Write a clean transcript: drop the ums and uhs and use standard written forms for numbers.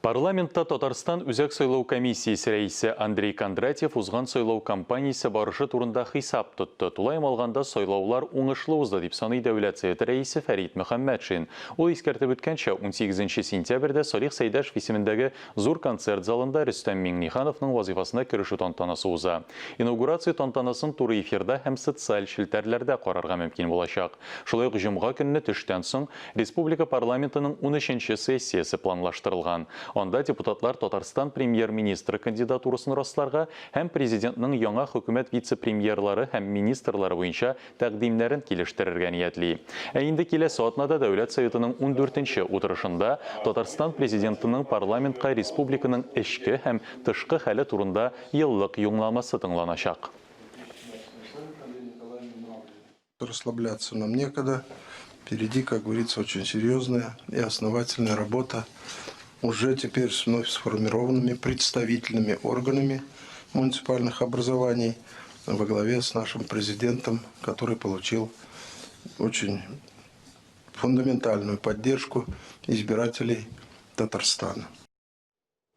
Парламентта Татарстан Үзәк сайлау комиссиясе рәисе Андрей Кондратьев узган сайлау кампаниясе барышы турында хисап тотты. Тулаем алганда, сайлаулар уңышлы узды, дип саный Дәүләт Советы рәисе Фәрит Мөхәммәтшин. Ул искәртеп үткәнчә, 18 сентябрьдә Салих Сәйдәшев исемендәге Зур концерт залында Рөстәм Миңнехановның вазыйфасына керешү тантанасы уза. Инаугурация тантанасын туры эфирда һәм социаль челтәрләрдә карарга мөмкин булачак. Шулай ук җомга көнне төштән соң республика парламентының унөченче сессиясе планлаштырылган. Анда депутатлар Татарстан Премьер-министры кандидатурасын расларга һәм Президентның яңа хөкүмәт вице-премьерлары һәм министрлары буенча тәкъдимнәрен килештерергә ниятли. Ә инде киләсе атнада Дәүләт Советының ундүртенче утырышында Татарстан Президентының парламентка республиканың эчке һәм тышкы хәле турында еллык юлламасы тыңланачак. Расслабляться нам некогда. Впереди, как говорится, очень серьезная и основательная работа уже теперь с вновь сформированными представительными органами муниципальных образований во главе с нашим президентом, который получил очень фундаментальную поддержку избирателей Татарстана.